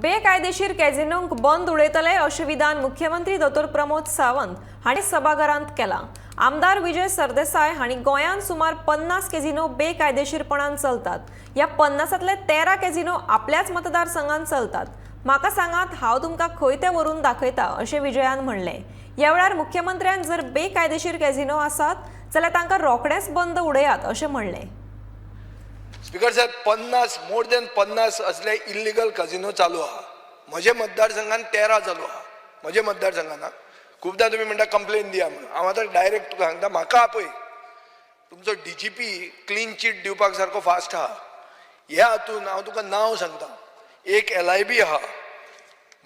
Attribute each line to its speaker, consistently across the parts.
Speaker 1: बेकायदेशीर कॅझिनोंक बंद उडयतले अशें विधान मुख्यमंत्री दोतोर प्रमोद सावंत हांणी सभाघरांत केलां. आमदार विजय सरदेसाय हांणी गोंयांत सुमार 50 कॅझिनो बेकायदेशीरपणान चलतात. ह्या 50तले 13 कॅझिनो आपल्याच मतदारसंघात चलतात. म्हाका सांगात, हांव तुमकां खंय ते व्हरून दाखयता, अशें विजयान म्हणलें. ह्या वेळार मुख्यमंत्र्यान जर बेकायदेशीर कॅझिनो आसात जाल्यार तांकां रोखडेच बंद उडयात अशें म्हणलें.
Speaker 2: स्पीकर साहेब, 50, मोर दॅन 50 असले इल्लिगल कझिनो चालू आहा. म्हजे मतदारसंघात 13 चालू आहा म्हजे मतदारसंघात. खुबदां तुमी म्हणटा कंप्लेन दिया म्हणून. हांव आतां डायरेक्ट तुका सांगता, म्हाका आपय. तुमचो डीजीपी क्लीन चीट दिवपाक सारको फास्ट आहा. ह्या हातून हांव तुका नांव सांगता. एक एलआयबी आहा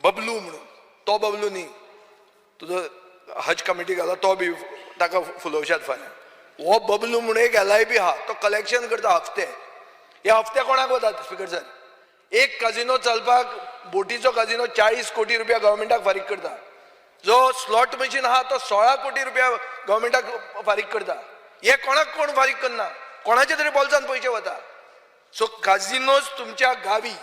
Speaker 2: बबलू म्हणून. तो बबलू न्ही, तुजो हज कमिटी घाला तो बी ताका फुलोवशात फाल्यां. हो बबलू म्हणून एक एलआयबी आहा, तो कलेक्शन करता हप्ते. हे हप्ते कोणाक वतात, स्पीकर सर? एक काजिनो चलपाक, बोटीचो काजिनो 40 कोटी रुपया गव्हर्मेंटाक फारीक करता. जो स्लॉट मशीन आहा तो 16 कोटी रुपया गव्हर्मेंटाक फारीक करता. हे कोणाक कोण फारीक करना, कोणाच्या तरी बोल्सान पयशे वता. सो काजिनोज तुमच्या गावी,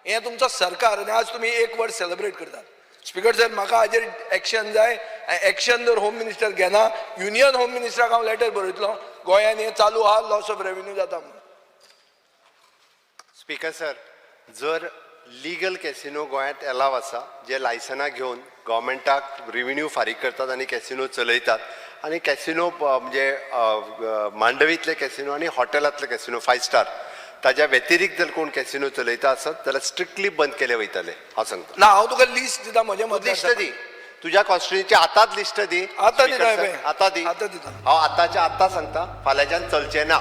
Speaker 2: हें तुमचो सरकार आनी आज तुमी एक वर्स सेलिब्रेट करतात. स्पीकर सर, म्हाका हाजेर एक्शन जाय. एक्शन जर होम मिनिस्टर घेना, युनियन होम मिनिस्टराक हांव लेटर बरयतलो, गोंयान हें चालू आहा, लॉस ऑफ रेवेन्यू जाता म्हणून.
Speaker 3: स्पीकर सर, जर लिगल कॅसिनो गोंयांत एलाव आसा, जे लायसनां घेवन गव्हर्मेंटाक रिव्हेन्यू फारीक करतात आनी कॅसिनो चलयतात आनी कॅसिनो म्हणजे मांडवींतले कॅसिनो आनी हॉटेलांतले कॅसिनो फायव स्टार, ताज्या व्यतिरिक्त जर कोण कॅसिनो चलयता आसत जाल्यार स्ट्रिक्टली बंद केले वयतले, हांव सांगता.
Speaker 2: ना, हांव तुका लिस्ट दिता म्हज्या
Speaker 3: लिस्ट दी. तुज्या कॉन्स्टिट्युएन्सीची आतांच लिस्ट दी.
Speaker 2: आतां दिता
Speaker 3: Speaker sir,
Speaker 2: पळय.
Speaker 3: आतां दी.
Speaker 2: आतां दिता.
Speaker 3: हांव आतांच्या आतां सांगता, फाल्यांच्यान चलचें ना.